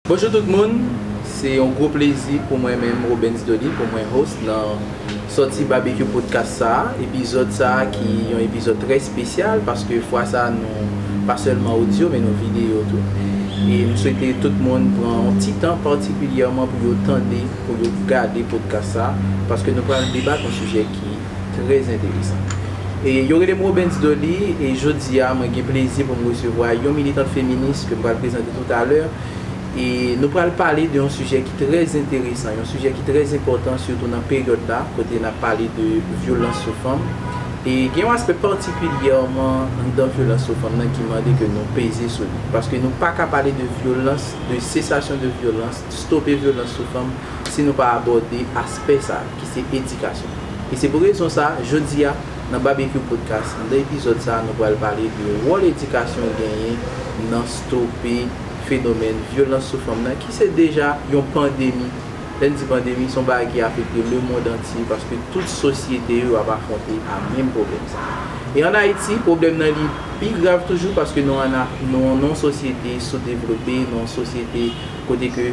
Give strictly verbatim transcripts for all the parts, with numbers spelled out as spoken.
Bonjou tout moun, se yon gwo plezi pou mwen menm, Robens Dolly, pou mwen host nan Sòti Babekyou Podcast sa a. Epizòd sa a ki yon epizòd trè espesyal, paske fwa sa a nou pa sèlman odyo, men nou videyo tou. E m swete tout moun pran yon ti tan patikilyèman pou yo tande, pou yo gade podcast sa a, paske nou pral debat yon sijè ki trè enteresan. E yo rele m Robens Dolly, e jodi a mwen gen plezi pou m resevwa yon militant feminis ke m pral prezante toutalè. E nou pral pale de yon sijè ki trè enteresan, yon sijè ki trè enpòtan, sitou nan peryòd la, kote n ap pale de vyolans sou fanm. E gen yon aspè patikilyèman anndan vyolans sou fanm nan ki mande ke nou peze sou li. Paske nou pa ka pale de vyolans, de sesasyon de vyolans, stope vyolans sou fanm, si nou pa abòde aspè sa a, ki se edikasyon. E se pou rezon sa a, jodi a, nan Babekyou Podcast, nan epizòd sa a, nou pral pale de wòl edikasyon genyen nan stope fenomèn vyolans sou fanm nan, ki se deja yon pandemi. Lè n di pandemi, se yon bagay ki afekte lemonn antye, paske tout sosyete yo ap afwonte a menm pwoblèm sa a. E ann Ayiti, pwoblèm nan li pi grav toujou, paske nou ann a, nou nan yon sosyete soudevlope, nan yon sosyete kote ke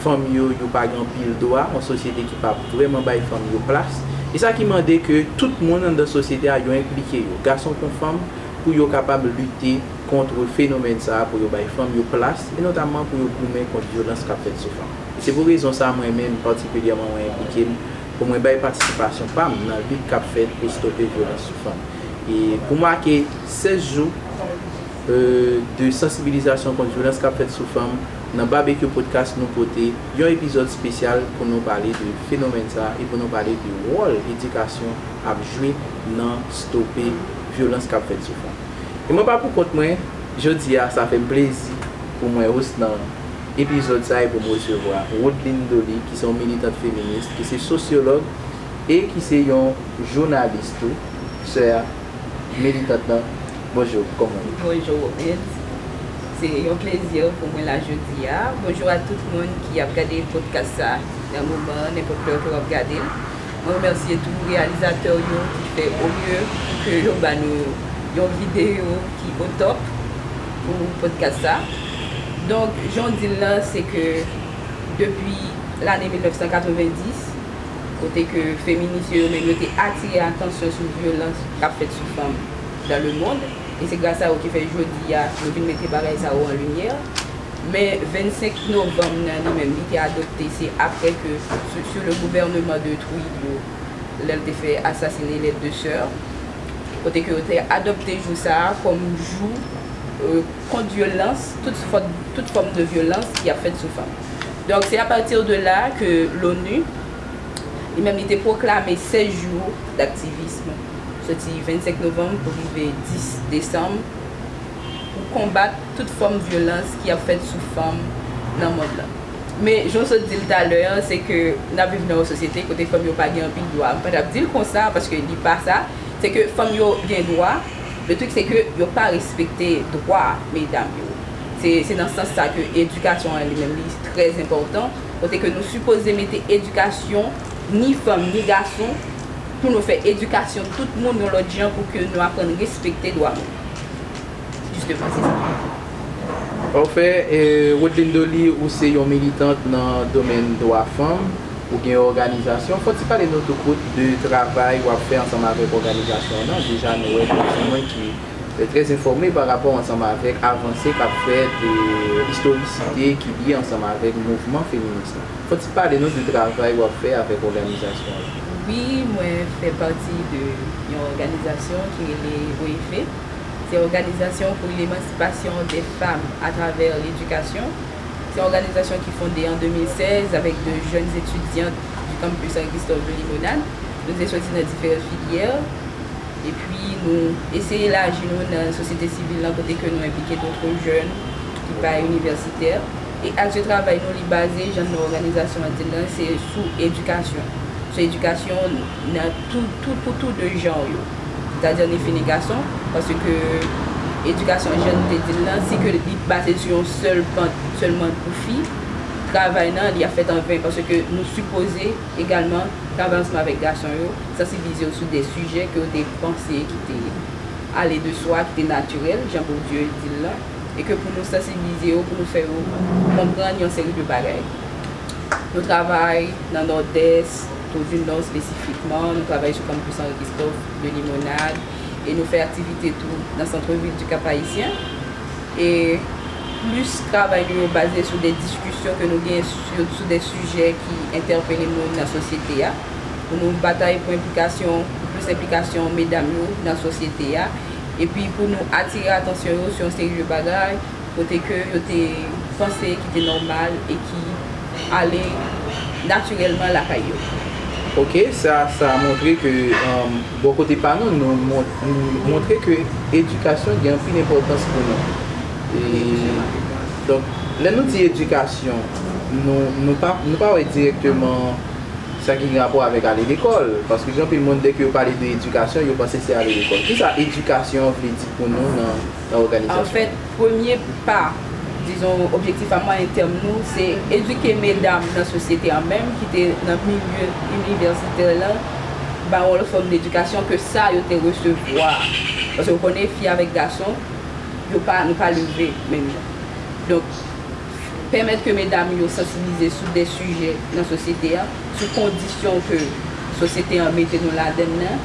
fanm yo, yo pa gen anpil dwa, yon sosyete ki pa vrèman bay fanm yo plas. E sa ki mande ke tout moun anndan sosyete a, yo enplike yo, gason kon fanm, pou yo kapab lite kont fenomèn sa a, pou yo bay fanm yo plas, e notamman pou yo goumen kont vyolans k ap fèt sou fanm. E se pou rezon sa a, mwen menm, patikilyèman, mwen enplike m pou mwen bay patisipasyon pa m nan lit k ap fèt pou stope vyolans sou fanm. E pou make sèz jou, euh, de sansibilizasyon kont vyolans k ap fèt sou fanm, nan Babekyou Podcast, nou pote yon epizòd espesyal pou nou pale de fenomèn sa a e pou nou pale de wòl edikasyon ap jwe nan stope vyolans k ap fèt sou fanm. E mwen pa pou kont mwen, jodi a, sa fè m plezi pou mwen host nan epizòd sa a e pou m resevwa Rodline Dolly, ki se yon militant feminis, ki se sosyològ e ki se yon jounalis tou. Sè a, militant lan, bonjou, kòman w ye? Bonjou, Robens. Se yon plezi pou mwen la jodi a. Bonjou a tout moun ki ap gade podcast sa nan moman, nenpòt lè ke w ap gade l. Mwen remèsye tou reyalizatè yo ki fè o mye pou ke yo ba nou yon videyo ki o top pou podcast sa. Donk, jan w di l lan, se ke depi lane mil nèf san katrevenndis, kote ke feminis yo, yo menm, yo te atire atansyon sou vyolans k ap fèt sou fanm dans le monde. E se gras a yo ki fè jodi a, yo vin mete bagay sa yo an limyè. Men vennsenk novanm nan, li menm, li te adopte, se apre ke, sou, sou le gouvènman de Trujillo, lè l te fè asasine les deux sœurs, kote ke yo te adopte jou sa a kòm jou, euh, kont vyolans, tout fòm, tout fòm de vyolans ki ap fèt sou fanm. Donk, se apati de la ke l'ONU, li menm, li te pwoklame sèz jou d'aktivism, soti vennsenk novanm pou rive dis desanm, pou konbat tout fòm vyolans ki ap fèt sou fanm nan mond lan. Men, jan w sot di l talè a, se ke n ap viv nan yon sosyete kote fanm yo pa gen anpil dwa. M pa t ap di l konsa, paske li pa sa. Se ke fanm yo gen dwa, le truc, se ke yo pa respekte dwa medam yo. Se, se nan sans sa ke edikasyon an li menm, li trè enpòtan, kote ke nou sipoze mete edikasyon, ni fanm, ni gason, pou nou fè edikasyon tout moun yon lòt jan, pou ke nou aprann respekte dwa moun. Jisteman, se sa. Pafè, e, Rodline Dolly, ou se yon militant nan domèn dwa fanm, ou gen yon òganizasyon. Fò w ti pale nou tou kout de travay w ap fè ansanm avèk òganizasyon an. Deja, nou wè gen moun ki, e, trè enfòme pa rapò ansanm avèk avanse k ap fèt, e, istorisite ki lye ansanm avèk mouvman feminis lan. Fò w ti pale nou de travay w ap fè avèk òganizasyon an. Wi, mwen fè pati de yon òganizasyon ki rele O F E. Se Organisation pour l'Émancipation des Femmes à travers l'Éducation. Se yon òganizasyon ki fonde an de mil sèz avèk de jeunes étudiantes du campus Henri Christophe de Limonade. Nou te soti nan diferan filyè. Epi nou eseye elaji nou nan sosyete sivil lan, kote ke nou enplike dòt jèn ki pa inivèsitè. E akse travay nou, li baze, jan non òganizasyon an di l lan, se sou edikasyon. Sou edikasyon nan tou, tou, pou tou de jan yo. Sètadi ni fi ni gason, paske edikasyon, jan nou te di l lan, si ke li baze sou yon sèl pant sèlman pou fi, travay nan, li ap fèt an ven, paske nou sipoze egalman travay ansanm avèk gason yo, sansibilize yo sou de sijè ke yo te panse ki te ale de swa, ki te natirèl, jan Bondye di l lan. ke pou nou sansibilize yo, pou nou fè yo konprann yon seri de bagay. Nou travay nan Nòdès, Tou di Nò espesifikman, nou travay sou kanpis Henri Christophe de Limonad, e nou fè aktivite tou nan santrevil di Kap Ayisyen. E plis travay nou yo baze sou de diskisyon ke nou gen sou, sou de sijè ki entèpele moun nan sosyete a, pou nou batay pou enplikasyon, pou plis enplikasyon medam yo nan sosyete a, epi pou nou atire atansyon yo sou yon seri de bagay kote ke yo te panse ki te nòmal e ki ale natirèlman lakay yo. Ok, sa, sa montre ke, um, bò kote pa nou, nou mon- nou montre ke edikasyon gen anpil enpòtans pou nou. E, donk, lè nou di edikasyon, nou, nou pa, nou pa wè dirèkteman sa ki gen rapò avèk ale lekòl. Paske gen anpil moun, dèke yo pale de edikasyon, yo panse se ale lekòl. Kisa edikasyon vle di pou nou nan, nan òganizasyon? Anfèt, premye pa, dizon, objektif a mwayen tèm nou, se edike medam nan sosyete an menm, ki te nan milye inivèsitè la, ba yon lòt fòm d'edikasyon ke sa yo te resevwa. Paske w konnen, fi avèk gason, yo pa, nou pa leve menm jan. Donk, pèmèt ke medam yo sansibilize sou de sijè nan sosyete a, sou kondisyon ke sosyete an mete nou ladann nan,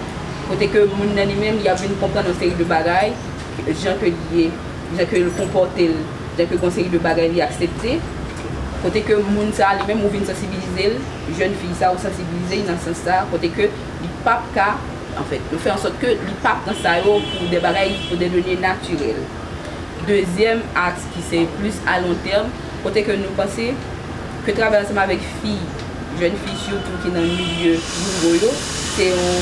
kote ke moun nan li menm, li ap vin konprann yon seri de bagay, jan ke li ye, jan ke l konpòte l, jan ke gon seri de bagay li aksepte, kote ke moun sa li menm ou vin sansibilize l, jèn fi sa ou sansibilize l nan sans sa, kote ke li p ap ka, anfèt, nou fè an sòt ke li p ap nan sa yo pou de bagay, pou de done natirèl. Dezyèm aks ki se plis a lon tèm, kote ke nou panse ke travay ansanm avèk fi, jèn fi sitou ki nan milye ruraux yo, se yon,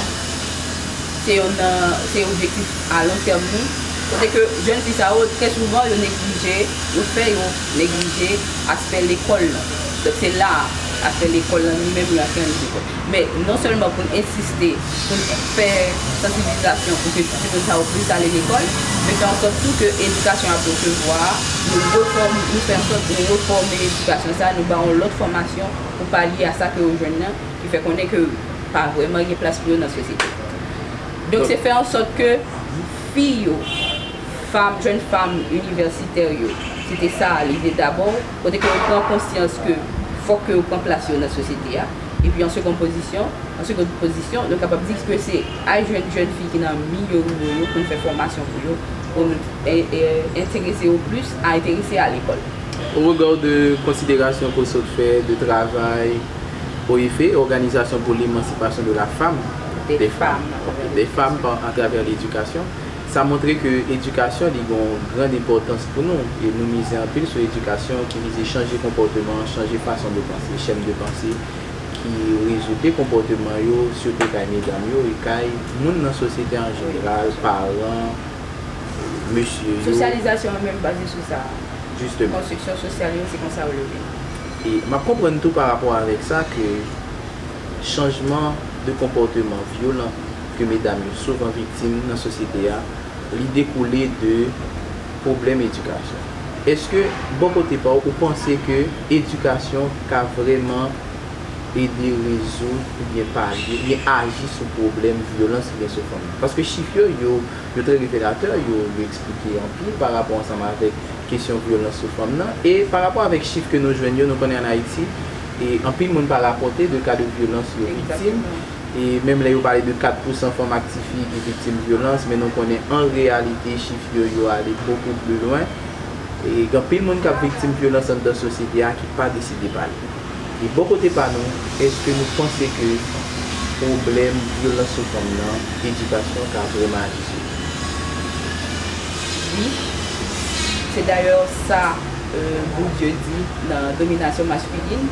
se yon nan, se yon objektif a lon tèm nou, kote ke jèn fi sa yo, trè souvan, yo neglije, yo fè yo neglije aspè lekòl lan. Donk, se la, aspè lekòl lan, li menm, li ap fè nou lekòl. Men, non sèlman pou n ensiste, pou n fè sansibilizasyon pou ke ti moun sa yo plis ale lekòl, men fè an sòt tou ke edikasyon y ap resevwa a, nou refòm, nou fè an sòt nou refòme edikasyon sa a, nou ba yon lòt fòmasyon pou palye a sa ke yo jwenn nan, ki fè konnen ke pa vrèman gen plas pou yo nan sosyete. Donk, se fè an sòt ke fi yo, fanm, jèn fanm inivèsitè yo, se te sa lide dabò, kote ke yo pran konsyans ke fòk ke yo pran plas yo nan sosyete a. Epi an segonn pozisyon, an segonn pozisyon, nou kapab di ke se a jèn, jèn fi ki nan milye ruraux yo pou n fè fòmasyon pou yo, pou n e, e, enterese yo plis a enterese a lekòl. Au regard de konsiderasyon ke w sot fè de travay, O E F, Organisation pour l'Émancipation de la Femme, Des des Femmes, femmes, des femmes par, à travers l'éducation, sa montre ke edikasyon li gen yon grann enpòtans pou nou, e nou mize anpil sou edikasyon ki vize chanje konpòteman, chanje fason de panse, chèm de panse, ki rezoute konpòteman yo, sitou kay medam yo, e kay moun nan sosyete an jeneral, paran, mesye yo. Sosyalizasyon an menm baze sou sa. Jisteman. Konstriksyon sosyal yo, se konsa yo leve. E m ap konprann tou pa rapò avèk sa ke chanjman de konpòteman vyolan ke medam yo souvan viktim nan sosyete a, li dekoule de pwoblèm edikasyon. Èske, bò kote pa w, ou panse ke edikasyon ka vrèman ede rezoud oubyen palye, oubyen aji sou pwoblèm vyolans ki gen sou fanm yo? Paske chif yo, yo, yo trè revelatè, yo, yo eksplike anpil pa rapò ansanm avèk kesyon vyolans sou fanm nan. E pa rapò avèk chif ke nou jwenn yo, nou konnen ann Ayiti, e anpil moun pa rapòte de ka de vyolans yo viktim. E menm lè yo pale de kat pousan fanm ak tifi ki viktim vyolans, men nou konnen an reyalite chif yo, yo ale bokou pli lwen. E gen anpil moun k ap viktim vyolans anndan sosyete a ki pa deside pale. E bò kote pa nou, èske nou panse ke pwoblèm vyolans sou fanm nan, edikasyon ka vrèman aji sou li? Wi. Se dayè sa, euh, Bourdieu di nan Domination masculine,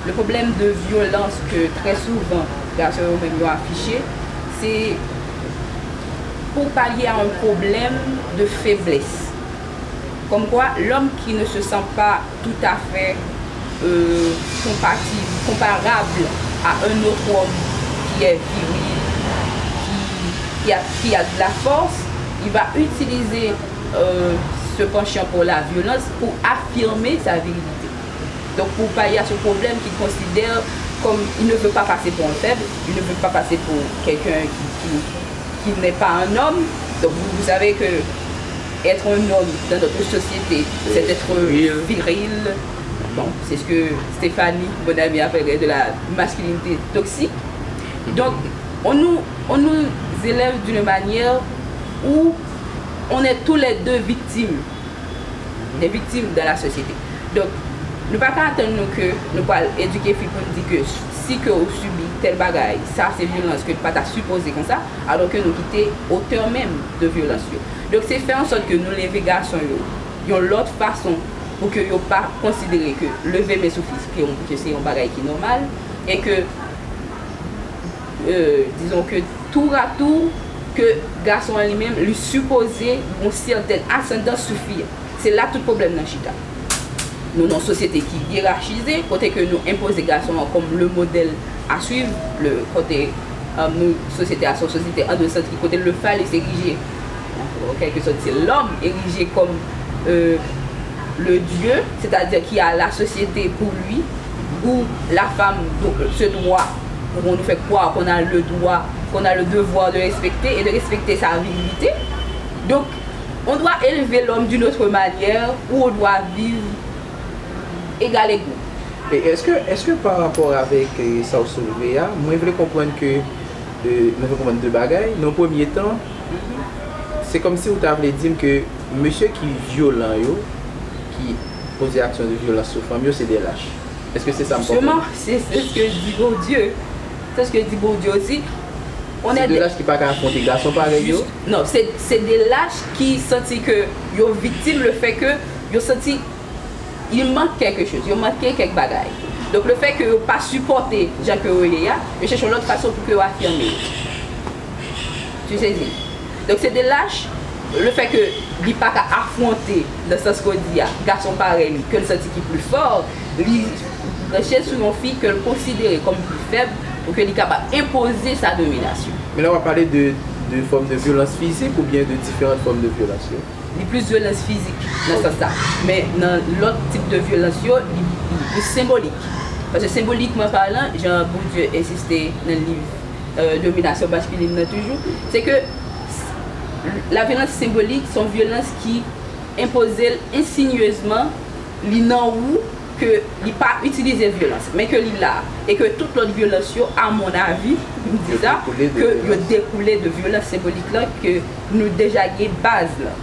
le problème de violence que très souvent gason yo menm yo afiche, se pour pallier à un problème de faiblesse. Comme quoi, l'homme qui ne se sent pas tout à fait euh, compatible, comparable à un autre homme qui est viril, qui, qui a, qui a de la force, il va utiliser euh, ce penchant pour la violence pour affirmer sa virilité. Donc pour pallier à ce problème qu'il considère comme il ne veut pas passer pour un faible, il ne veut pas passer pour quelqu'un qui, qui, qui n'est pas un homme. Donc vous, vous savez que Être un homme dans notre société, c'est être viril. Bon, c'est ce que Stéphanie, mon amie, appellerait de la masculinité toxique. Donc, on nous, on nous élève d'une manière où on est tous les deux victimes, des victimes dans la société. Donk, nou pa ka atann nou ke nou pral edike fi pou n di ke si ke ou sibi tèl bagay, sa se vyolans ke pa ta sipoze konsa, alò ke nou kite otè menm de vyolans yo. Donk, se fè an sòt ke nou leve gason yo yon lòt fason pou ke yo pa konsidere ke leve men sou fi ke, ke se yon bagay ki nòmal e ke, euh, dizon ke tour à tour, ke gason an li menm, li sipoze yon sèten asandans sou fi a. Se la tout pwoblèm nan chita. Nou nan yon sosyete ki yerachize, kote ke nou enpoze gason an kòm le modèl à suivre, le, kote, euh, nou, sosyete a se yon sosyete androsantrik, kote le phallus érigé, an kèlke sòt, se l'homme érigé comme, euh, le dieu, c'est-à-dire qui a la société pour lui, où la femme, donc, se doit, où on nous fait croire qu'on a le droit, qu'on a le devoir de respecter et de respecter sa virilité. Donc, on doit élever l'homme d'une autre manière, où on doit vivre égal égaux. E èske, èske pa rapò avèk, eh, sa w soulve a, mwen vle konprann ke, eh, mwen vle konprann de bagay. Nan premye tan, se kòmsi w ta vle di m ke mesye ki vyolan yo, ki poze aksyon de vyolans sou fanm yo, se de lach. Èske se sa m konprann? Justement, c'est c'est ce que dit Bondye. C'est ce que dit Bondye aussi. On Se est de des- lach ki pa ka afwonte gason parèy yo? Juste- non, c'est c'est des lâches qui santi que yo victime le fait que yo santi il manque quelque chose, yo manke kèk bagay. Donk, le fait que yo pa sipòte jan ke yo ye a, yo chèche yon lòt fason pou ke yo afime yo. Tu saisis? Donk, se de lach, le fait que li pa ka afwonte, nan sans ke w di a, gason parèy li, ke l santi ki pli fò, li branche sou yon fi ke l konsidere kòm pli fèb, pou ke li kapab enpoze sa dominasyon. Men la w ap pale de, de fòm de vyolans fizik oubyen de diferan fòm de vyolans yo? Li plis vyolans fizik nan sans sa. Men nan lòt tip de vyolans yo, li, li plis senbolik. Paske senbolikman palan, jan Bourdieu ensiste nan liv, euh, Dominasyon maskilen nan toujou, se ke la vyolans senbolik se yon vyolans ki enpoze l ensinyezman, li nan ou, ke li pa itilize vyolans, men ke li la, e ke tout lòt vyolans yo, à mon avis, m di sa, ke yo dekoule de vyolans senbolik lan, ke nou deja gen baz lan.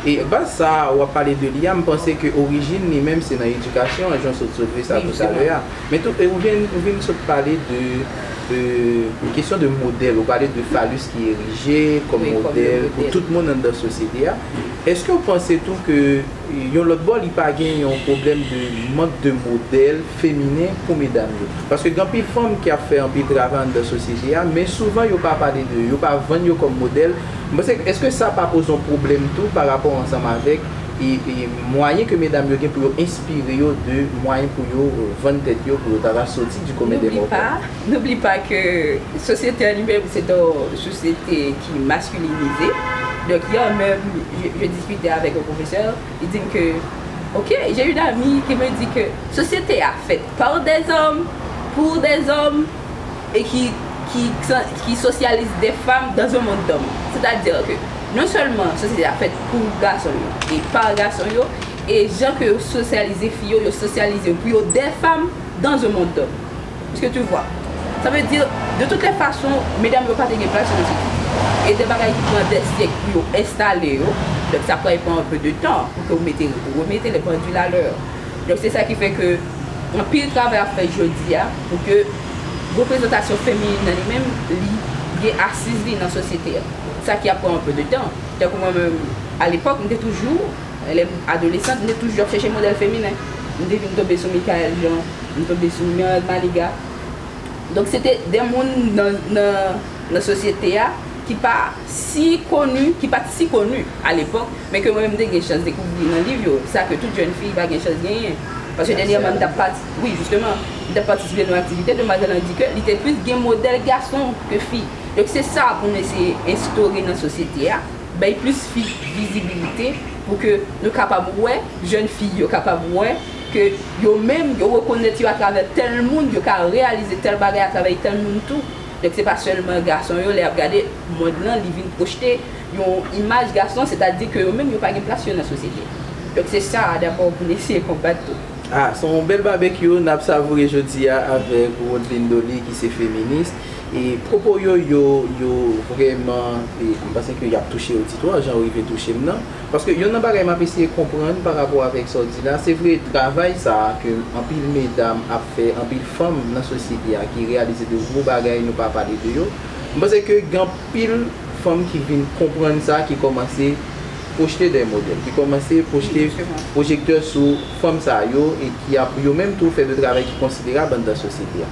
E baz sa a w ap pale de li a, m panse ke orijin li menm se nan edikasyon an, jan w sot soulve sa toutalè a. Men tou, e ou vin, ou vin sot pale de, de kesyon de modèl, ou pale de phallus ki erije kòm modèl pou tout moun anndan sosyete a. Èske w panse tou ke yon lòt bò, li pa gen yon pwoblèm de mank de modèl feminen pou medam yo? Paske gen anpil fanm ki ap fè anpil travay anndan sosyete a, men souvan yo pa pale de yo, yo pa vann yo kòm modèl. M panse, èske sa pa poze yon pwoblèm tou pa rapò ansanm avèk e, e mwayen ke medam yo gen pou yo enspire yo de mwayen pou yo vann tèt yo, pou yo ta ka soti du commun des mortels? N'oublie pas, n'oublie pas que sosyete an li menm, se yon sosyete ki masculinize. Donc, hier même, je, je discutais avec un professeur, il dit que, ok, j'ai une amie qui me dit que société a fait par des hommes, pour des hommes, et qui, qui, qui socialise des femmes dans un monde d'hommes. C'est-à-dire que non seulement société a fait pour garçons et par garçons, et jan ke yo sosyalize fi yo, yo sosyalize yo pou yo des femmes dans un monde d'hommes. Est-ce que tu vois? Sa vle di, de toutes les façons, medam yo pa te gen plas yo nan sosyete. E de bagay ki pran des syèk pou yo enstale yo, donk sa pral pran un peu de temps pou ke w mete, pou remete les pendules à l'heure. Donk se sa ki fè ke anpil travay ap fèt jodi a pou ke reprezantasyon feminin nan li menm, li gen asiz li nan sosyete a. Sa ki ap pran un peu de temps. Tankou mwen menm, alepòk, m te toujou, lè m adolesant, m te toujou ap chèche modèl feminen. M te vin tonbe sou Michaëlle Jean, m tonbe sou Miranda Manigat. Donk, se te de moun nan, nan, nan sosyete a ki pa si koni, ki pa t si koni alepòk, men ke mwen menm m te gen chans dekouvri nan liv yo, sa ke tout jèn fi pa gen chans genyen. Paske dènyèman, m t ap pati, wi, jisteman, m t ap patisipe nan yon aktivite, demwazèl lan di ke li te plis gen modèl gason ke fi. Donk, se sa pou nou eseye enstore nan sosyete a, bay plis fi vizibilite pou ke nou kapab wè, jèn fi yo kapab wè ke yo menm, yo rekonèt yo atravè tèl moun, yo ka reyalize tèl bagay atravè tèl moun tou. Donk, se pa sèlman gason yo, lè y ap gade mond lan, li vin pwojte yon imaj gason, sètadi ke yo menm, yo pa gen plas yo nan sosyete. Donk, se sa, dabò, pou n eseye konbat tou. Ah, se yon bèl babekyou n ap savoure jodi a avèk Rodline Dolly, ki se feminis. E pwopo yo, yo, yo vrèman, e, m panse ke y ap touche oditwa, jan w rive touche m nan. Paske youn nan bagay m ap eseye konprann pa rapò avèk sa w di la, se vre, travay sa a ke anpil medam ap fè, anpil fanm nan sosyete a ki reyalize de gwo bagay, nou pa pale de yo. M panse ke gen anpil fanm ki vin konprann sa, ki kòmanse pwojte de modèl, ki kòmanse pwochte pwojektè sou fanm sa yo e ki ap, yo menm tou, fè de travay ki konsiderab anndan sosyete a.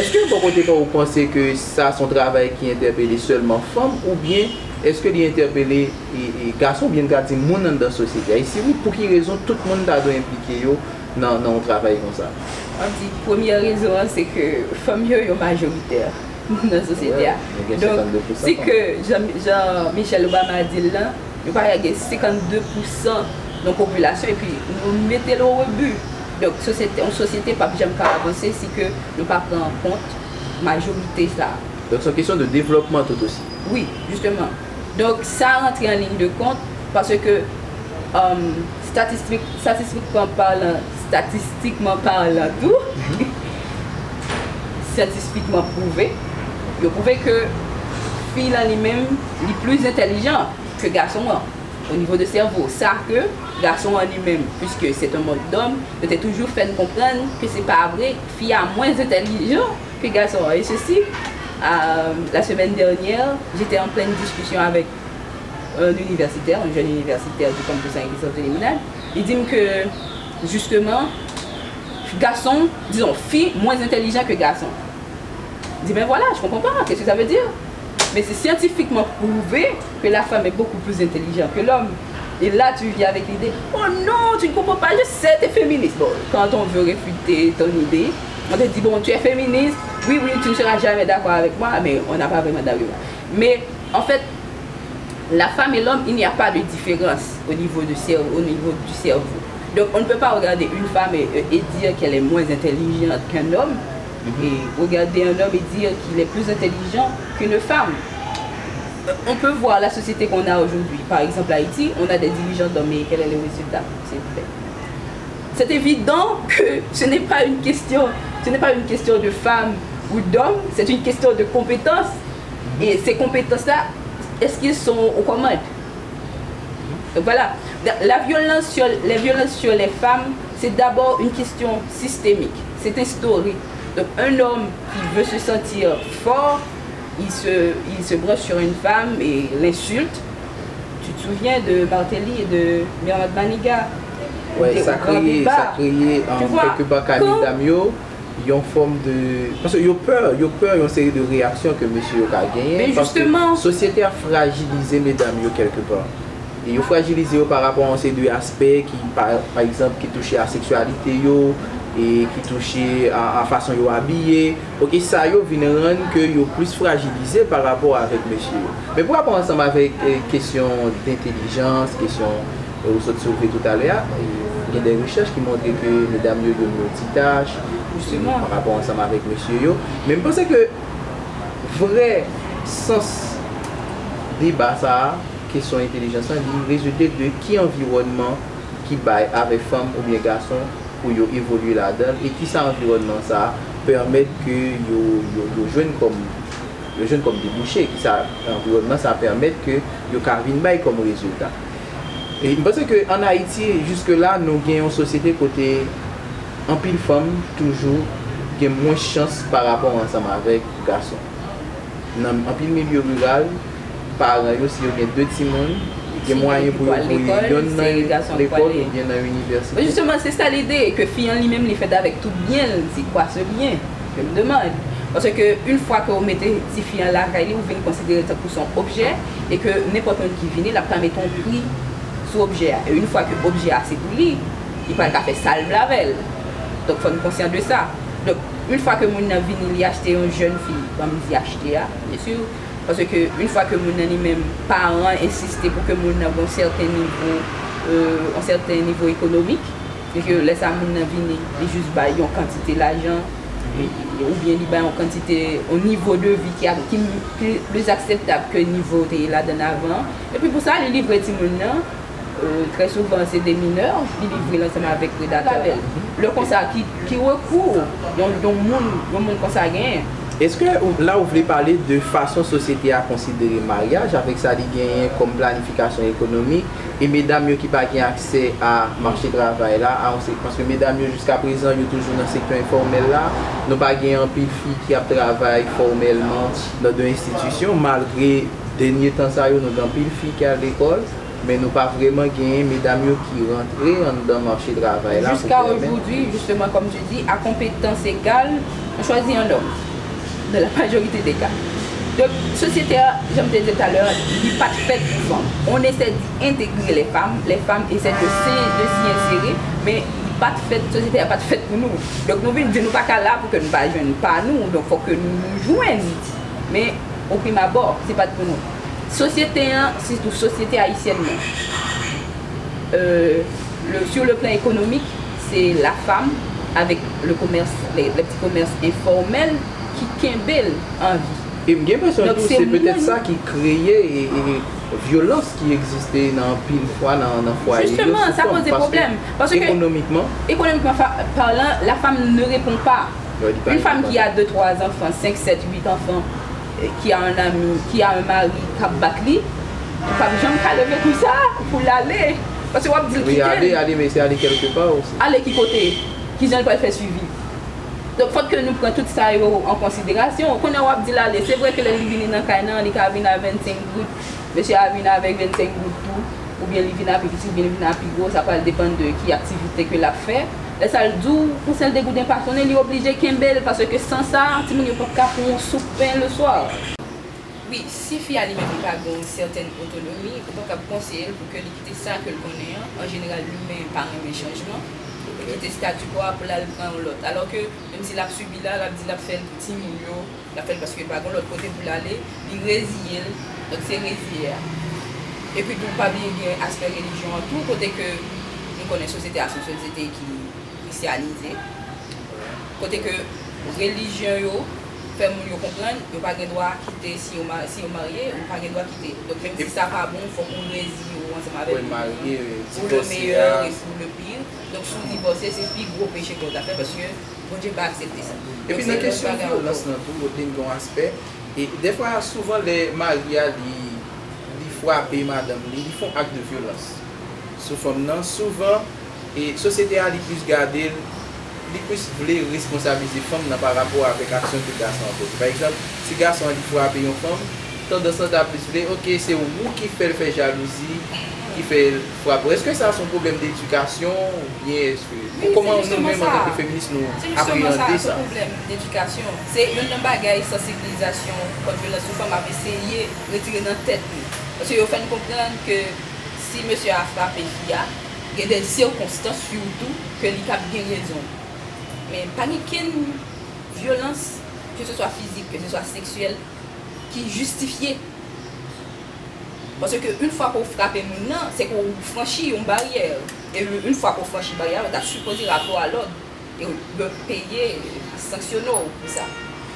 Èske bò kote pa w, ou panse ke sa se yon travay ki entèpele sèlman fanm, oubyen èske li entèpele, e, e, gason, oubyen n ka di moun anndan sosyete a? E si wi, pou ki rezon tout moun ta dwe enplike yo nan, nan yon travay konsa? M ap di, premyè rezon an, se ke fanm yo, yo majoritè nan sosyete a. Donk, si ke jan, jan Michelle Obama di l lan, nou pa gen senkannde pousan nan popilasyon, epi nou mete l o rebu. Donk, sosyete, yon sosyete p ap janm ka avanse si ke nou pa pran an kont majorite sa a. Donk, se yon kesyon de devlòpman tout osi. Wi, jisteman. Donk, sa rantre an liy de kont, paske, um, statistik, statistikman palan, statistikman palan tou, syantifikman pwouve, yo pwouve ke fi lan li menm, li pli entèlijan ke gason an, o nivo de sèvo. Sa ke gason an li menm, puisque c'est un monde d'hommes, yo te toujou fè n konprann ke se pa vre, fi a mwens entèlijan ke gason an. E sesi, euh, la semaine dernière, j'étais en pleine discussion avec un universitaire, un jeune universitaire du campus Henri Sainte-Limonade, li di m ke, jisteman, gason, dizon, fi mwens entèlijan ke gason. M di, ben voilà, je comprends pas, qu'est-ce que ça veut dire? Mais c'est scientifiquement prouvé que la femme est beaucoup plus intelligente que l'homme. Et là, tu viens avec l'idée, oh non, tu ne comprends pas, je sais, t'es féministe. Bon, quand on veut réfuter ton idée, on te dit, bon, tu es féministe, oui, oui, tu ne seras jamais d'accord avec moi, mais on n'a pas vraiment d'argument. Mais en fait, la femme et l'homme, il n'y a pas de différence au niveau de cer-, au niveau du cerveau. Donc, on ne peut pas regarder une femme et, et dire qu'elle est moins intelligente qu'un homme, et regarder un homme et dire qu'il est plus intelligent qu'une femme. Euh, on peut voir la société qu'on a aujourd'hui. Par exemple, Haïti, on a des dirigeants d'hommes, et quel est le résultat, s'il vous plaît? C'est évident que ce n'est pas une question, ce n'est pas une question de femme ou d'homme, c'est une question de compétence. Et ces compétences-là, est-ce qu'ils sont aux commandes? Donc voilà. La violence sur, les violences sur les femmes, c'est d'abord une question systémique. C'est instauré. Donc un homme qui veut se sentir fort, il se, il se branche sur une femme et l'insulte. Tu te souviens de Martelly et de Bernard Manigat? Wè, sa kreye, sa kreye, um, kèlke pa ka medam yo, yon fòm de, paske yo pè, yo pè yon seri de reyaksyon ke mesye yo ka genyen, paske sosyete a frajilize medam yo kèlke pa. E yo frajilize yo pa rapò a yon seri de aspè ki, pa, pa egzanp, ki touche a seksyalite yo, e ki touche a, a fason yo abiye. Ok, sa yo vin rann ke yo plis frajilize pa rapò avèk mesye yo. Men pou rapò ansanm avèk, eh, kesyon dentèlijans, kesyon, eh, ou sot soulve toutalè a, eh, gen de rechèch ki montre ke medam yo, yo multitach, pa rapò ansanm avèk mesye yo. Men m panse ke vrè sans deba sa a, kesyon entèlijans lan, li rezilte de ki anviwònman ki bay avèk fanm oubyen gason pou yo evolye ladan l, e kisa anviwònman sa a pèmèt ke yo, yo, yo jwenn kòm, yo jwenn kòm debouche, kisa anviwònman sa a pèmèt ke yo ka vin bay kòm rezilta. E m panse ke ann Ayiti, jiske la, nou gen yon sosyete kote anpil fanm toujou gen mwens chans pa rapò ansanm avèk gason. Nan anpil milye riral, paran yo, si yo gen de timoun, gen mwayen pou yo voye yonn nan lekòl oubyen nan inivèsite. Jisteman, se sa lide, ke fi an li menm, li fèt avèk tout byen l, c'est quoi ce bien? Je me demande. Paske, yon fwa ke w mete tifi an lakay li, ou vin konsidere l tankou se yon objè, e ke nenpòt moun ki vini, l ap ka mete yon pri sou objè a. E yon fwa ke objè a se pou li, li pral ka fè sa l vle avè l. Donk, fò n konsyan de sa. Donk, yon fwa ke moun nan vini, li achte yon jèn fi, ban m di achte a, byen si, paske yon fwa ke moun nan li menm, paran an ensiste pou ke moun nan gen yon sèten nivo, euh, yon sèten nivo ekonomik, e ke lè sa moun nan vini, li jis bay yon kantite lajan, oubyen li bay yon kantite, yon nivo de vi ki, ki plis akseptab ke nivo te ye ladan avan. Epi pou sa, li livre timoun nan, euh, trè souvan se de minè, li livre l ansanm avèk predatè avè l. Lè konsa, ki, ki rekou yon, yon moun, yon moun konsa genyen? Èske ou- la ou vle pale de fason sosyete a konsidere maryaj avèk sa li genyen kòm planifikasyon ekonomik e medam yo ki pa gen aksè a mache travay la, a yon se- paske medam yo jiska prezan yo toujou nan sektè enfòmèl la, nou pa gen anpil fi ki ap travay fòmèlman nan de enstitisyon malgre dènye tan sa yo nou gen anpil fi ki al lekòl, men nou pa vrèman genyen medam yo ki rantre anndan mache travay la pou pèmèt. Jusqu'à aujourd'hui, justement, comme tu dis, à compétence égale, on choisit un homme, dans la majorité des cas. Donk, sosyete a, jan m te di talè a, li pa t fèt pou fanm. On essaie d'y intégrer les femmes, les femmes essaient de s'y, de s'y insérer, men li pa t fèt, sosyete a pa t fèt pou nou. Donk, nou vin di nou pa ka la pou ke nou pa jwenn pa nou, donk fòk ke nou, nou jwenn. Men, o prim abò, se pa t pou nou. Sosyete an, sitou sosyete ayisyèn nan, euh, le, sur le plan économique, c'est la femme avec le commerce, les, les petits commerces informels qui kenbe l an vi. E m gen enpresyon tou se petèt sa ki kreye e, e vyolans ki egziste nan anpil fwa nan, nan fwaye yo sou fanm. Paske ekonomikman, économiquement parlant, la femme ne répond pas. Une femme qui a deux, trois enfants, cinq, sept, huit enfants, euh, qui a un ami, qui a un mari k ap bat li, ou p ap janm ka leve konsa pou l ale. Paske w ap di l kite l. Wi, ale, ale, men se ale kèlkepa osi. Ale ki kote? Kijan l pral fè siviv? Donk, fòk ke nou pran tout sa yo an konsiderasyon. Kounye a w ap di l ale. Se vre ke lè li vini nan kay nan, li ka vin a vennsenk goud. Mesye a vin avèk vennsenk goud tou. Oubyen li vin a pi piti, oubyen li vin a pi gwo. Sa pral depann de ki aktivite ke l ap fè. Lè sa l di w, yon sèl degouden pa sonnen, li oblije kenbe l, paske san sa, timoun yo p ap ka pran yon soup pen le soir. Wi, si fi a li menm li pa gen yon sètèn otonomi, ou pa kab konseye l pou ke li kite sa ke l konnen an. An jeneral, imen pa renmen chanjman. Li kite statu quo a pou l al pran yon lòt. Alò ke, menm si l ap sibi la, l ap di l ap fè l pou timoun yo, l ap fè l paske l pa gen lòt kote pou l ale, li reziye l. Donk, se reziye a. Epi tou, pa bliye gen aspè relijyon an tou, kote ke nou konnen sosyete a se yon sosyete ki kristyanize, kote ke relijyon yo fè moun yo konprann yo pa gen dwa kite, si yo ma- si yo marye, ou pa gen dwa kite. Donk, menm si sa pa bon, fòk ou reziye w ansanm avèk moun nan, pour le meilleur et pour le pire. Donk, si w divòse, se pi gwo peche ke w ta fè, paske Bondye pa aksepte sa. Epi nan kesyon vyolans lan tou, ou te gen yon aspè, e dèfwa, souvan lè mari a li, li frape madanm li, li fè yon ak de vyolans sou fanm nan, souvan, e sosyete a li plis gade l, li plis vle responsablize fanm nan pa rapò avèk aksyon ke gason an poze. Pa egzanp, si gason an li frape yon fanm, tandans lan ta plis vle, oke, se ou ki fè l fè jalouzi, ki fè l frape w. Èske sa se yon pwoblèm dedikasyon oubyen èske, kòman nou menm antanke feminis nou apreyande sa? Se jistèman sa, se pwoblèm dedikasyon. Se youn nan bagay sansibilizasyon kont vyolans sou fanm ap eseye retire nan tèt nou. Paske yo fè n konprann ke si mesye a frape fi a, gen de sikonstans sitou ke li kab gen rezon. Men pa gen kenn vyolans, ke se swa fizik, ke se swa seksyèl, ki jistifye. Paske yon fwa ke w frape moun nan, se ke w franchi yon baryè. E yon fwa ke w franchi baryè a, ou ta sipoze rapò a lòd. E yo peye, sanksyone w pou sa.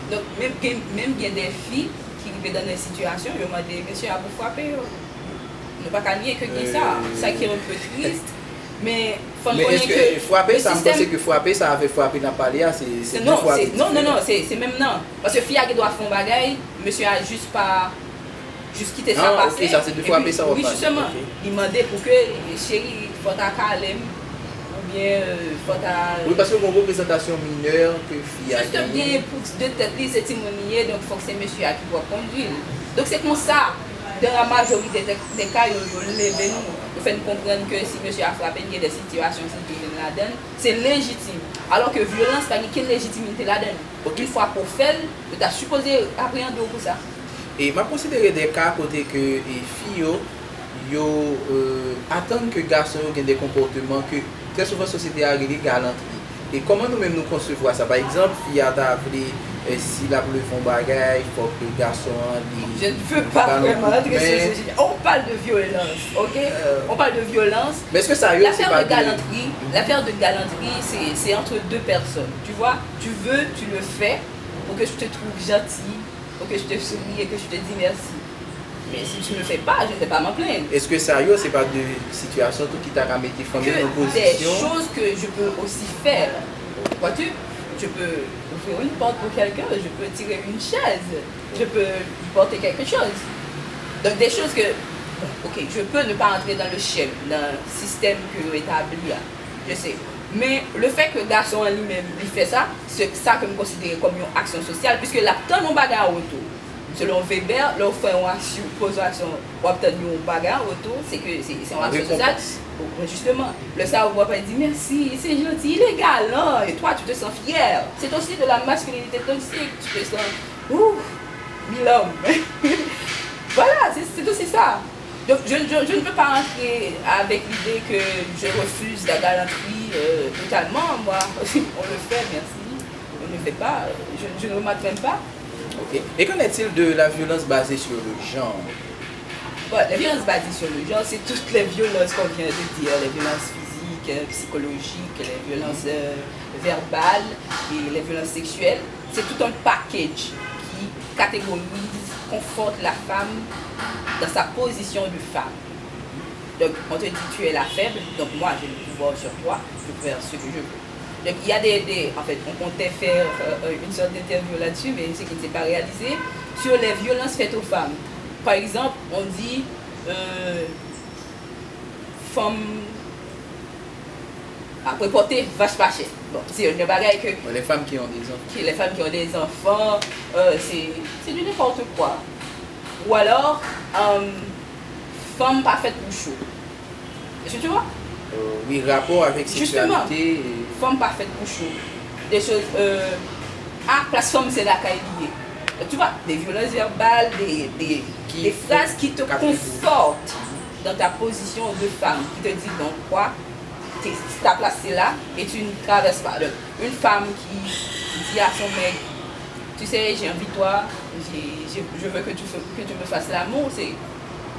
Donk, menm gen, menm gen de fi ki rive nan de sitiyasyon, yo mande mesye a pou frape yo. Nou pa ka nye ke gen sa. Sa ki yon pe tris, men fò n konnen ke le sistèm. Men èske frape sa, m panse ke frape sa avèk frape n ap pale a, se, se de frape diferan. Non, non, non, se, se menm nan. Paske fi a gen dwa fè yon bagay, mesye a jis pa, jis kite sa pase. Ah, ok, sa se de frape sa w ap pale. Epi, wi, jistèman, li mande pou ke, cheri, fò w ta kale m, oubyen, euh, fò w ta. Wi, paske gen yon reprezantasyon minè ke fi a genyen. Jistèman, gen pou de tèt li, se timoun li ye, donk fòk se mesye a ki pou ap kondui l. Donk se konsa, dan la majorite de, de ka, yo, yo leve nou, yo fè n konprann ke si mesye a frape n, gen de sitiyasyon si nou te jwenn ladan l, se lejitim. Alò ke vyolans pa gen kenn lejitimite ladan l. Ok. Yon fwa ke w fè l, yo ta sipoze apreyande w pou sa. E m ap konsidere de ka kote ke, e, fi yo, yo, euh, atann ke gason yo gen de konpòteman ke trè souvan sosyete a rele galantri. E kòman nou menm nou konsevwa sa? Pa egzanp, fi a ta vle, eh, si l ap leve yon bagay, fòk gason an li Je ne veux pas vraiment entrer sur ce sujet. On parle de violence, ok? On parle de violence. Men èske sa yo se L'affaire pa de galanterie, l'affaire de galanterie, c'est c'est entre deux personnes. Tu vois, tu veux, tu le fais pour que je te trouve gentil, pour que je te sourie et que je te dis merci. Mais si tu ne le fais pas, je ne vais pas m'en plaindre. Èske sa yo se pa de sitiyasyon tou ki ta ka mete fanm yo Que nan des pozisyon? Choses que je peux aussi faire. Vois-tu, je peux ouvrir une porte pour quelqu'un, je peux tirer une chaise, je peux porter quelque chose. Donc des choses que, bon, ok, je peux ne pas entrer dans le schème, dans le système que yo établi a. Je sais. Men le fait que gason an li menm li fè sa, se sa ke m konsidere kòm yon aksyon sosyal, puisque l ap tann yon bagay an retou. Selon Weber, lè w fè yon aksyon, poze yon aksyon, w ap tann yon bagay an retou, se ke se se yon aksyon sosyal. Bon, justement, lè sa ou ap di mèsi, se janti, il est galant, et toi tu te sens fier. C'est aussi de la masculinité toxique, tu te sens, ouh, mille hommes. Voilà, c'est c'est aussi ça. Donc, je, je, je ne peux pas rentrer avec l'idée que je refuse la galanterie euh, totalement. Moi, on le fait, merci. On ne le fait pas, je, je ne remarque même pas. Ok. Et qu'en est-il de la violence basée sur le genre? Bon, les violences basées sur le genre, c'est toutes les violences qu'on vient de dire, les violences physiques, euh, psychologiques, les violences euh, verbales et les violences sexuelles. C'est tout un package qui catégorise, conforte la femme dans sa position de femme. Donc, on te dit, tu es la faible, donc moi, j'ai le pouvoir sur toi, je peux faire ce que je veux. Donc, il y a des, des en fait, on comptait faire euh, une sorte d'interview là-dessus, mais ce qui ne s'est pas réalisé, sur les violences faites aux femmes. Par exemple, on dit, euh, fanm ap repòte vach pa chè. Bon, se yon bagay ke Bon, les femmes qui ont des enfants. Qui, les femmes qui ont des enfants, euh, c'est c'est du n'importe quoi. Ou alors, euh, fanm pa fèt pou cho. Est-ce que tu vois? Euh, oui, rapport avec Justement, sexualité. Fanm pa fèt pou cho. Des choses, euh, ah, plas fanm se lakay li ye. Tu vois, des violences verbales, des, des, des phrases qui te confortent dans ta position de femme, qui te dit donc quoi, ta place c'est là et tu ne traverses pas. Donc, une femme qui dit à son mec, tu sais, j'ai envie de toi, je veux que tu, que tu me fasses l'amour, c'est...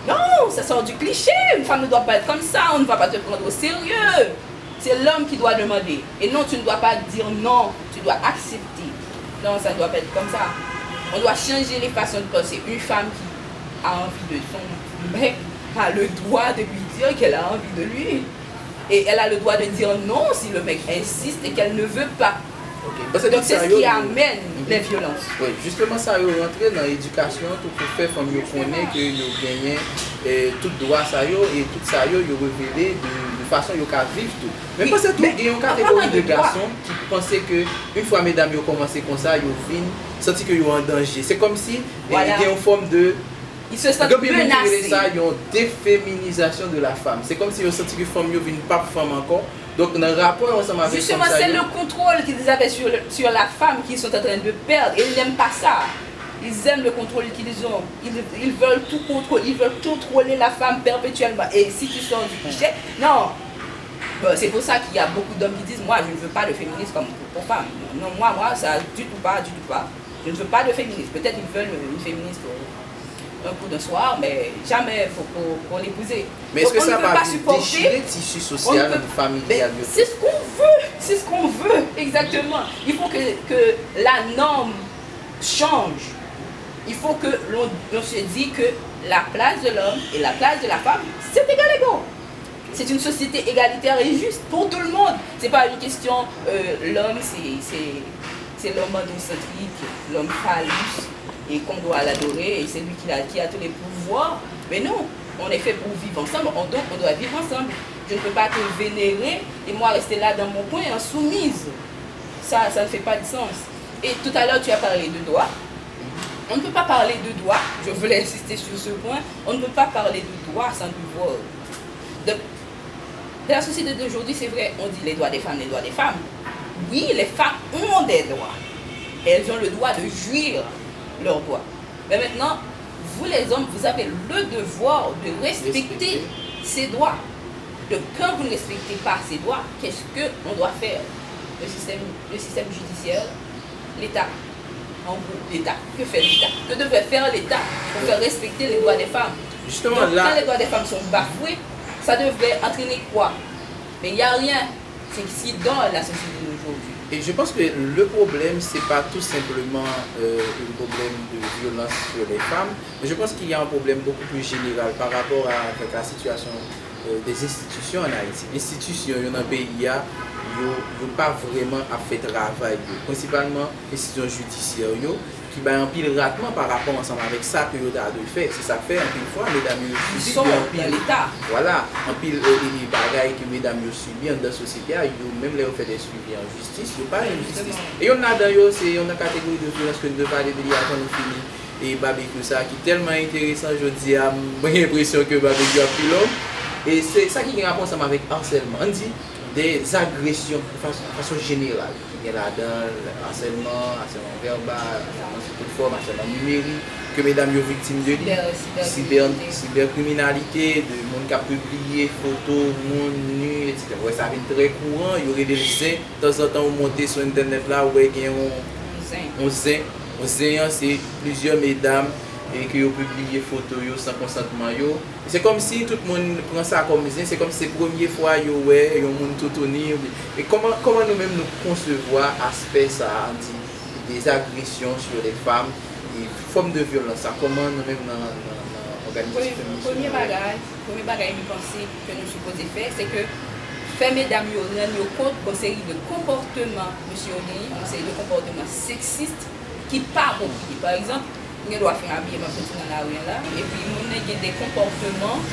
Non, ça sort du cliché. Une femme ne doit pas être comme ça, on ne va pas te prendre au sérieux. C'est l'homme qui doit demander. Et non, tu ne dois pas dire non, tu dois accepter. Non, ça ne doit pas être comme ça. On doit changer les façons de penser. Une femme qui a envie de son mec a le droit de lui dire qu'elle a envie de lui. Et elle a le droit de dire non si le mec insiste et qu'elle ne veut pas. Ok. Paske Donc tout c'est sa ce yo, qui amène les violences. Wi, jisteman sa yo rantre nan edikasyon tou pou fè fanm yo konnen ke yo genyen eh, tout dwa sa yo e tout sa yo yo revele de, de fason yo ka viv tou. Men Wi, panse tou men gen yon an palan kategori de de dwa. Gason ki panse ke yon fwa medam yo kòmanse konsa yo vin santi ke yo an danje. Se kòmsi eh, Voilà. Gen yon fòm de Ils se sentent Gen moun ki rele menacés. Sa yon déféminisation de la femme. Se kòmsi yo santi ke fanm yo vin p ap fanm ankò. Donk nan rapò yo ansanm avèk Justement, fanm sa c'est yo. Le contrôle qu'ils avaient sur, le- sur la femme qu'ils sont en train de perdre. Et ils n'aiment pas ça. Ils aiment le contrôle qu'ils ont. Ils, ils veulent tout contrôler. Ils veulent contrôler la femme perpétuellement. Et si tu sors du cliché, non. Bon, c'est pour ça qu'il y a beaucoup d'hommes qui disent, moi, je ne veux pas de féminisme comme pour, pour femmes. Non, moi, moi, ça, du tout pas, du tout pas. Je ne veux pas de féminisme. Peut-être ils veulent une féministe pour un coup d'un soir, mais jamais pour, pour, pour l'épouser. Men Donc, èske on ne sa peut pa pas vin supporter dechire tisi On ne sosyal peut- nan familyal Mais yo? c'est ce qu'on veut, c'est ce qu'on veut, exactement. Il faut que, que la norme change. Il faut que l'on on se dise que la place de l'homme et la place de la femme, c'est égal égaux. C'est une société égalitaire et juste pour tout le monde. C'est pas une question, euh, l'homme, c'est c'est- c'est l'homme androcentrique, l'homme phallus, et qu'on doit l'adorer, et c'est lui qui a, qui a tous les pouvoirs. Mais non, on est fait pour vivre ensemble, on, donc on doit vivre ensemble. Je ne peux pas te vénérer et moi rester là dans mon coin en soumise. Ça, ça ne fait pas de sens. Et tout à l'heure, tu as parlé de droit. On ne peut pas parler de droit, je voulais insister sur ce point, on ne peut pas parler de droit sans devoir. Donc, dans la société d'aujourd'hui, c'est vrai, on dit les droits des femmes, les droits des femmes. Oui, les femmes ont des droits. Elles ont le droit de jouir leurs droits. Mais maintenant, vous les hommes, vous avez le devoir de respecter ces droits. Donc, quand vous ne respectez pas ces droits, qu'est-ce qu'on doit faire? Le système, le système judiciaire, l'État, en gros, l'État. Que fait l'État? Que devrait faire l'État pour faire respecter les droits des femmes? Justement, donc, là, quand les droits des femmes sont bafoués, ça devrait entraîner quoi? Mais il n'y a rien. C'est ce qui donne la société d'aujourd'hui. Et je pense que le problème, c'est pas tout simplement euh, un problème de violence sur les femmes, mais je pense qu'il y a un problème beaucoup plus général par rapport à, avec la situation euh, des institutions en Haïti. Enstitisyon yo nan peyi a, yo, yo pa vrèman ap fè travay yo. Prensipalman, enstitisyon jidisyè yo, ki bay anpil ratman pa rapò ansanm avèk sa ke yo ta dwe fè. Se sa k fè, anpil fwa, medam yo sibi anpil. Vwala, anpil e, e, e bagay ke medam yo sibi anndan sosyete a, yo menm lè yo fè de swivi an jistis, yo pa jwenn jistis. E youn ladan yo, se youn nan kategori de vyolans ke nou te pale de li avan nou fini e babekyou sa ki tèlman enteresan jodi a, mwen gen enpresyon ke babekyou ap pi long. E se sa ki gen rapò ansanm avèk asèlman. Ann di, de zagresyon de fason, fason jeneral. Ki gen ladan l asèlman, asèlman vèbal, asèlman sou tout fòm, asèlman nimerik, ke medam yo viktim de li. Cyber, cyber, cyberkriminalite, de moun k ap pibliye foto moun ni, etsetera. Ou wè sa vin trè kouran, yo rele l zen. Tanzantan ou monte sou entènèt la, ou wè gen yon, yon zen. Yon zen an, se plizyè medam e ke yo pibliye foto yo san konsantman yo. Se kòmsi tout moun pran sa kòm zen, se kòmsi se premye fwa yo wè yon moun toutouni. E kòman, kòman nou menm nou konsevwa aspè sa a, ann di, des agressions sur les femmes, e fòm de vyolans sa, kòman nou menm nan, nan, nan òganizasyon feminis nou wè? Premye bagay, premye bagay m panse ke nou sipoze fè, se ke fè medam yo rann yo kont gon seri de konpòteman mesye yo genyen, gon seri de konpòteman seksis ki pa apwopriye. Pa egzanp, m gen dwa fin abiye, m ap soti nan lari an la, epi moun nan gen de konpòteman,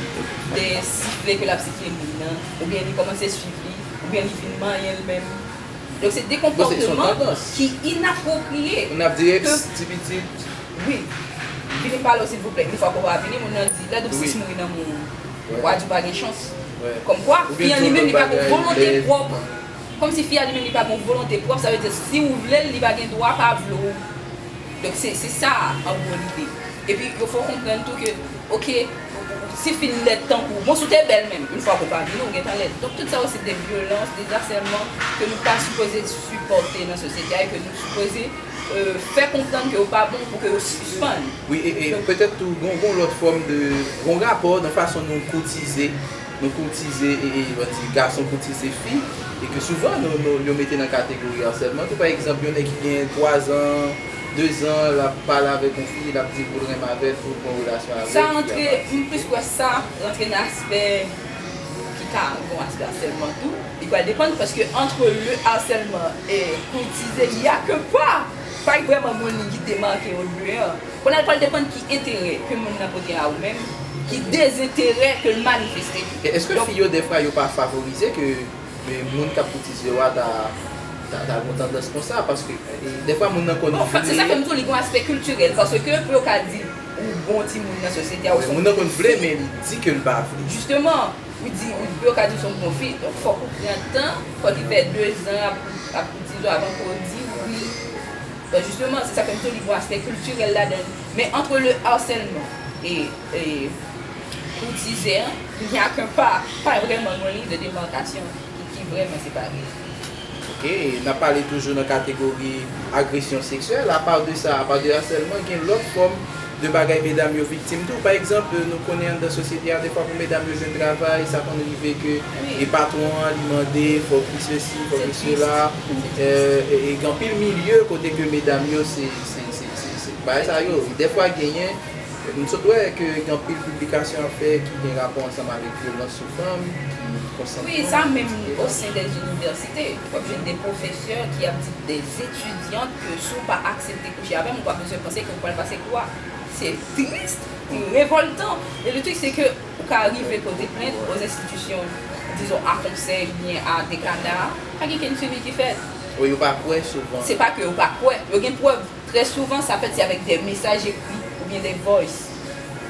de sifle ke l ap sifle moun nan, oubyen li kòmanse swiv li, oubyen li vin manyen l menm. Donk, se de konpòteman ki inapwopriye. N ap di, eps, ti pitit. Wi. Vini m pale w, silvouplè. Yon fwa ke w pa vini, moun nan di, lè dou sis mouri nan men w, w a di w pa gen chans. Kòmkwa, fi an li menm, li pa gen volonte pwòp. Kòmsi fi a li menm li pa gen yon volonte pwòp, sa vle di si ou vle l, li pa gen dwa pa vle w. Donk se, se sa, an gwo lide. Epi yo fè w konprann tou ke, oke, si fi n lèd tankou w, bon, si w te bèl menm, yon fwa ke w pa vini, ou gentan lèd. Donk tout sa yo se de vyolans, de asèlman ke nou pa sipoze sipòte nan sosyete a e ke nou sipoze euh, fè konprann ke yo pa bon pou ke yo sispann. Wi, e, e petèt tou, gon, gon lòt fòm de, gon rapò nan fason nou koutize, nou koutize, e, e, ann di, gason koutize fi, e ke souvan, nou, nou, yo mete nan kategori asèlman tou. Pa egzanp, yon nèg ki gen twa zan, de zan, l ap pale avèk yon fi, l ap di l pou l renmen avè l, pou l gen yon relasyon avè l. Sa rantre, m plis kwè sa rantre nan aspè ki ka gon aspè asèlman tou. Li pral depann, paske entre le harcèlement e koutize, il y a que pas. Pa vrèman moun li ki demake yo de an. Kounye a, li pral depann ki enterè ke moun nan pote a ou menm, ki dezenterè ke l manifeste. E èske fi yo, dèfwa, yo pa favorize ke, e, moun k ap koutize yo a ta, ta, ta gon tandans konsa? Paske, e, dèfwa, moun nan konn vle. Bon, se sa fè m di w, li gon aspè kiltirèl, paske pou yo ka di ou bon timoun nan sosyete a, ou se yon bon fi. Wi, moun nan konn vle, men li di ke l pa vle. Jisteman, ou di, ou, yo ka di w se yon bon fi. Donk, fòk ou pran tan, fòk li fè de zan ap, ap koutize w avan ke w di wi. Donk, jisteman, se sa fè m di w li gon aspè kiltirèl ladan l. Men entre le harcèlement e, e koutize an, il y a que pas, pa vrèman gon liy de demarkasyon ki, ki vrèman separe. Oke, n ap pale toujou nan kategori agresyon seksyèl. Apa de sa, apa de asèlman, gen lòt fòm de bagay medam yo viktim tou. Pa egzanp, nou konnen anndan sosyete a, defwa pou medam yo jwenn travay, sa konn rive ke e patwon an, li mande, fòk li sesi, fòk li sela. E, e, e gen anpil milye kote ke medam yo, se, se, se, se, se bagay sa yo. Defwa genyen, m sot wè ke gen anpil piblikasyon ap fè ki gen rapò ansanm avèk vyolans sou fanm, ki konsantman. Wi, sa menm o sen dè inivèsite. W ap jwenn de pwofesè ki ap di de etidyan ke si w pa aksepte kouche avè m, ou pa bezwen panse ke w pral pase kou a. Se tris, se revòltan. E le truc, c'est que ou ka rive pote plent aux institutions, disons, à conseil, oubyen à dekana, pa gen kenn swivi ki fèt. Wi, yo pa kwè souvan. Se pa ke yo pa kwè, yo gen prèv. Trè souvan, sa fèt se avèk de mesaj ekri oubyen de voice.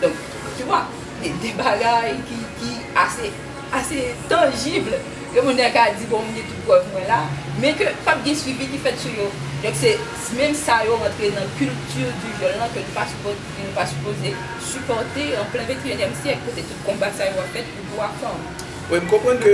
Donk, tu vois, de, de bagay ki, ki ase, ase tanjib. Ke moun nan ka di, bon, m gen tout prèv mwen la, men ke p ap gen swivi ki fèt sou yo. Donk, se menm sa yo rantre nan kilti di vyòl lan ke nou pa sipo-, ke nou pa sipoze sipòte an plen venteyenyèm syèk, kote tout konba sa yo ap fèt pou dwa fanm. Wi, m konprann ke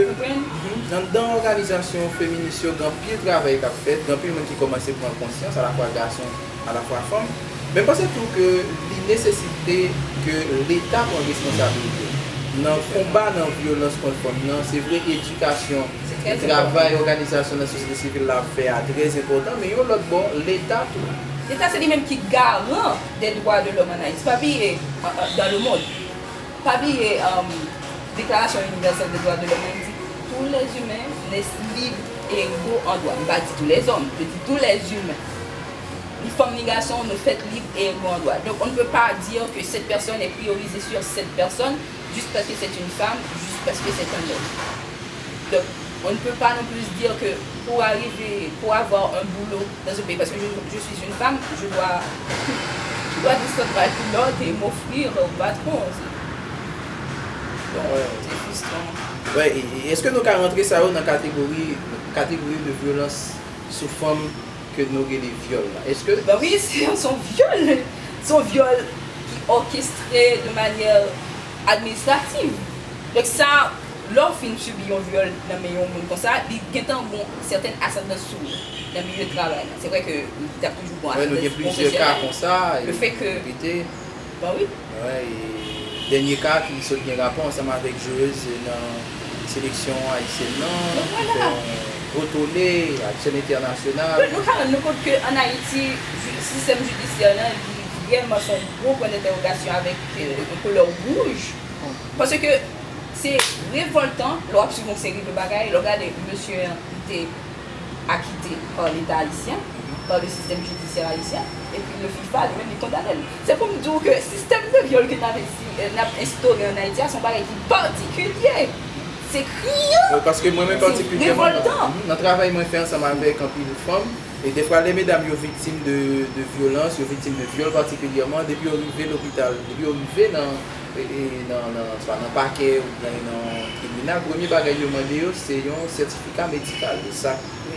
anndan òganizasyon feminis yo, gen anpil travay k ap fèt, gen anpil moun ki kòmanse pran konsyans, alafwa gason, alafwa fanm. Men m panse tou ke li nesesite ke Leta pran responsablite nan konba nan vyolans kont fanm nan. Se vre, edikasyon e travay òganizasyon nan sosyete sivil la ap fè a trè enpòtan, men yon lòt bò, Leta tou. Leta se li menm ki garan dè dwa de lòm ann Ayiti. Pa bliye, an, an, dans le monde, pa bliye, um, Déclaration universelle des droits de l'homme, li di tous les humains naissent libres et égaux en droit. M pa di tous les hommes, je dis tous les humains. Ni fanm ni gason, nou fèt lib e ego an dwa. Donk, on ne peut pas dire que cette personne est priorisée sur cette personne juste parce que c'est une femme, juste parce que c'est un homme. Donc, on ne peut pas non plus dire que pour arriver, pour avoir un boulot dans ce pays, parce que je, je suis une femme, je dois, je dois descendre ma culotte et m'offrir au patron. C'est, bon, c'est frustrant. Wè, e, e èske nou ka rantre sa yo nan kategori, kategori de vyolans sou fanm ke nou rele vyòl la? Èske Ben wi, se, se yon vyòl. Se yon vyòl ki òkestre de manyè administrativ. Donk sa, lè w fin sibi yon vyòl nan men yon moun konsa, li gentan gon sètèn asandans sou ou nan milye travay la. Se vre ke li t ap toujou gon Wè, nou asandans gen plizyè ka pwofesyonèl. Konsa, e Le fè ke repete. Ben wi. Wè, e dènye ka ki sot gen rapò ansanm avèk jwez nan seleksyon ayisyèn nan, ki fè yon gwo tole ak chèn entènasyonal. Donk, nou ka rann nou kont ke ann Ayiti, sistèm jidisyè lan, li vrèman se yon gwo pwen dentèwogasyon avèk, euh, yon koulè wouj. Paske se revòltan lè w ap swiv yon seri de bagay, lè w gade mesye an, li te akite pa Leta ayisyen, pa le sistèm jidisyè ayisyen, epi le FIFA li menm li kondane l. Se pou m di w ke sistèm de vyòl ke n ap ensi-, n ap enstore ann Ayiti a, se yon bagay ki patikilye. Se kriyan. Wi, paske mwen menm patikilyèman, nan, nan travay mwen fè ansanm avèk anpil fanm, e defwa lè medam yo viktim de, de vyolans, yo viktim de vyòl patikilyèman, depi yo rive lopital, depi yo rive nan, e, e, nan, nan, swa nan pakè oubyen nan tribinal, premye bagay yo mande yo, se yon sètifika medikal. E sa,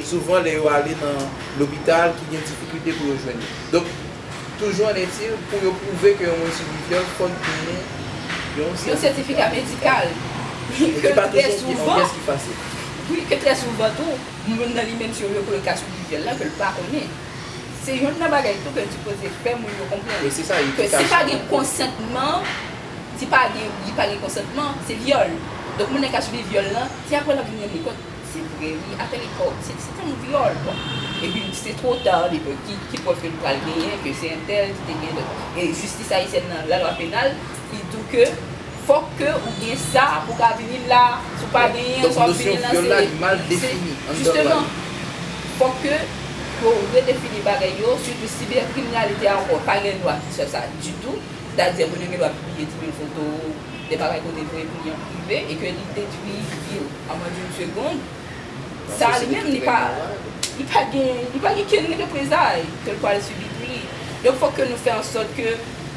souvan, lè yo ale nan lopital ki gen difikilte pou yo jwenn li. Donk, toujou ann eti, pou yo pwouve ke yon moun sibi vyòl, fòk genyen yon sètifika medikal. Ki pa toujou yon pyès ki fasil. Wi, ke trè souvan tou, moun nan li menm, si yo ka sibi vyòl la, ke l pa konnen. Se youn nan bagay tou ke l sipoze fè moun yo konprann. Ke si pa gen konsantman, si pa gen, li pa gen konsantman, se vyòl. Donk, moun nan ka sibi vyòl lan, se apre l ap vin rann li kont, se vre, wi, atè lekòl, se, se te yon vyòl, bon. Epi, se twò ta, li, ki, ki prèv ke l pral genyen, ke se entèl ki te gen, e jistis ayisyèn nan, lalwa penal, li di w ke fòk ke ou gen sa pou w ka vini la, si w pa genyen, sa w ap vini la, se, se, jisteman, fòk ke yo redefini bagay yo, sitou sibèkriminalite a ankò, pa gen dwa sou sa ditou. Sètadi, moun yo gen dwa pibliye ti moun foto, de bagay kote voye kliyan prive, e ke li detwi vi w an mwen di yon segonn. Sa li menm, li pa, li pa gen, li pa gen kenn reprezay ke l pral sibi pou li. Donk, fòk ke nou fè an sòt ke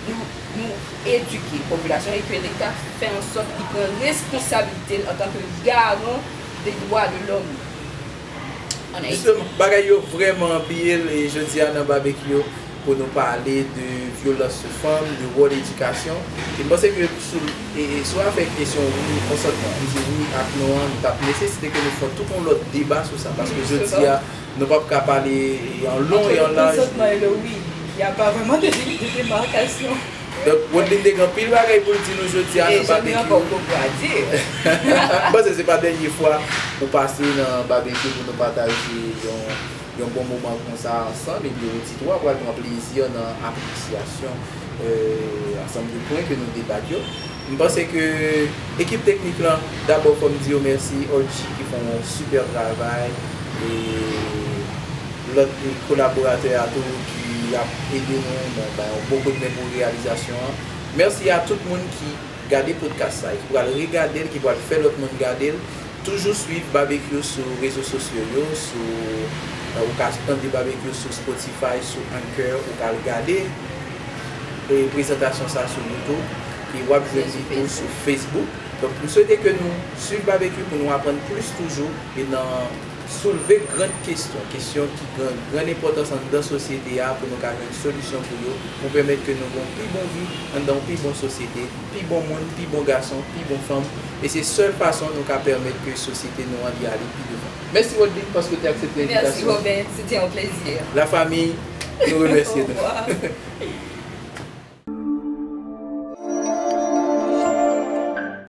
nou, nou edike popilasyon e ke Leta fè an sòt li pran responsablite l antanke garan de dwa de lòm ann Ayiti. Jisteman, bagay yo vrèman anpil, e jodi a nan Babekyou, pou nou pale de vyolans sou fanm, de wòl edikasyon. E m panse ke sou, e, e sou afè kesyon wi, konsantman, m di wi ak non an, li t ap nesesite ke nou fè tout yon lòt deba sou sa, paske jodi a, nou p ap ka pale, e, an lon e an laj. Entre le consentement et le oui, il y a pas vraiment de, de démarcation. Donk, Rodlin te gen anpil bagay pou l di nou jodi a nan Babekyou. E jan nou ankò poko a di. M panse se pa dènye fwa ou pase nan Babekyou pou nou pataje yon, yon bon moman konsa ansanm, epi oditwa pral pran plezi nan apresyasyon, euh, ansanm de pwen ke nou debat yo. M panse ke ekip teknik lan, dabò fò m di yo mèsi, Olji ki fè yon sipè travay, e lòt kolaboratè a tou ki ap ede nou, bon, bay yon bon kout men pou reyalizasyon an. Mèsi a tout moun ki gade podcast sa, ki pral regade l, ki pral fè lòt moun gade l. Toujou swiv Babekyou sou rezo sosyo yo, sou, euh, ou ka tande Babekyou sou Spotify, sou Anchor, ou ka al gade, e, prezantasyon sa sou YouTube, e w ap jwenn li tou sou Facebook. Donk, m swete ke nou swiv Babekyou pou nou aprann plis toujou, e nan soulve grann kesyon, kesyon ki gen grann enpòtans anndan sosyete a pou nou ka jwenn solisyon pou yo, pou pèmèt ke nou gen yon pi bon vi anndan yon pi bon sosyete, pi bon moun, pi bon gason, pi bon fanm. E se sèl fason nou ka pèmèt ke sosyete nou an li ale pi devan. Mèsi Rodrigue paske w te aksepte envitasyon. Merci Robin, c'était un plaisir. Lafanmi, nou remèsye Au nou. Revoir.